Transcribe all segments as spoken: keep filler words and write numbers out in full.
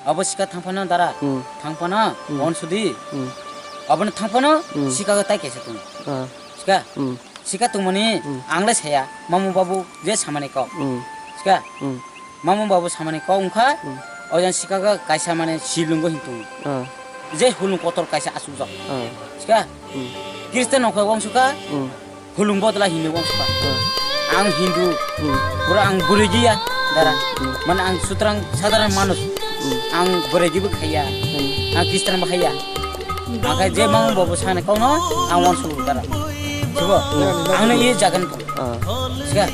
Abo sika thangphano dara. Hmm. Thangphano, Hmm. on sudi. Hmm. Abono thangphano, Hmm. sika tai kaisa tung. Ah. Sika? Hmm. Sika tungmani, Hmm. ang le saya, mamu babu je samani kok. Hmm. Sika? Hmm. Mamu babu samani kok wngkha, Hmm. o jang sika ga kaisa mane sibling go hintung. Ah. Je hulung kotor kaisa asuk jok. Ah. Sika? Hmm. Kristen nokha wng suka, Hmm. hulung bodla Hindu wng suka. Hmm. Ang Hindu, Hmm. pura ang burigi ya, dara. Hmm. Mane ang sutrang sadharan manus. Hmm. Ang burigi bo khaya. Hmm. Ang Kristen bo khaya. Ang khe je mamu babu sani kok no, ang wng suka dara. Subo, Hmm. ang no ye jagan. Ah. Sika,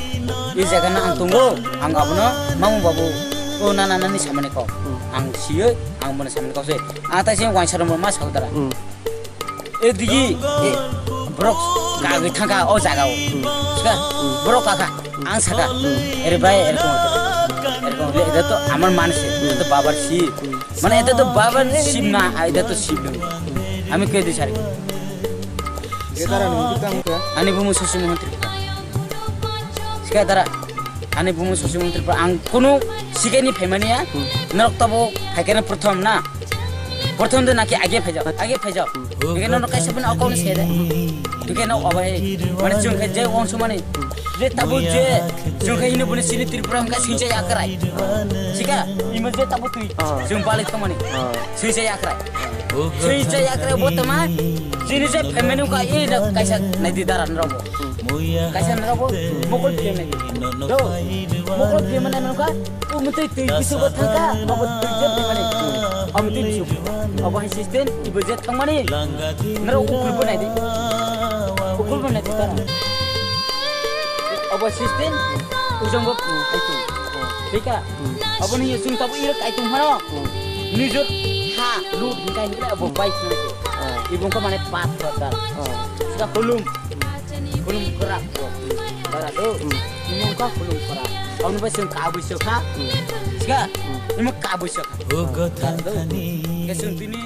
i jaga na ang tongo, ang abono mamu babu, o nana nani samani kok. Hmm. Ang siyo, ang bono samani kok se. Ang tai se waisa rok ma sak dara. Hmm. E digi, e, borok kagwi thangka o jaga o. Hmm. Sika, Hmm. borok kaka, Hmm. ang saka. Hmm. Ere bai, erokom, erokom, le, eta to amar manse, Hmm. eta to babar si. Hmm. Mane eta to babar si na, eta to si. Ami khe di sari. Ani bumu Sasi Mohan Tripura. Sika dara, ani bumu Sasi Mohan Tripura. Ang kunu sikeni phaimani ya. Hmm. Norok tabo phaikena prothom na. Prothom de naki age phaijak, age phaijak. Hmm. Ege nono kaisa pun akon se de. Duke no obai. Mane chwng khe je wong sumani. Je tabo je chwng khe hino bune sini Tripura hingka sincha yakrai. Sika, imo je tabo twi. Ah. Chwng balik thomani. Ah. Sincha yakrai. Sui chaya kre bo tama. Sini je family ka e na kaisa nai di dara nrabo. Kaisa nrabo mokol phe nai. Do. Mokol phe mana nang ka. U mutui tui bisu bo thangka. Mokol tui je phe mani. Am tui bisu. Abo hai system ibo je thang mani. Nrabo ukul bo nai di. Ukul bo nai di dara. Abo system ujang bo ai tu. Thika. Aboni yo sung tabu iro kaitung hano. Hmm. Nijor ha lut hingka hingka abo bai sung se. Ah. Ibung ko mane pat kotor. Ah. Sika hulum. Hulum kerak ko. Bara do. Hmm. Imung ko hulum kerak. Aboni bai sung kabu sokha. Hmm. Sika. Hmm. Imung kabu sokha. Bara do. Ke sung tini.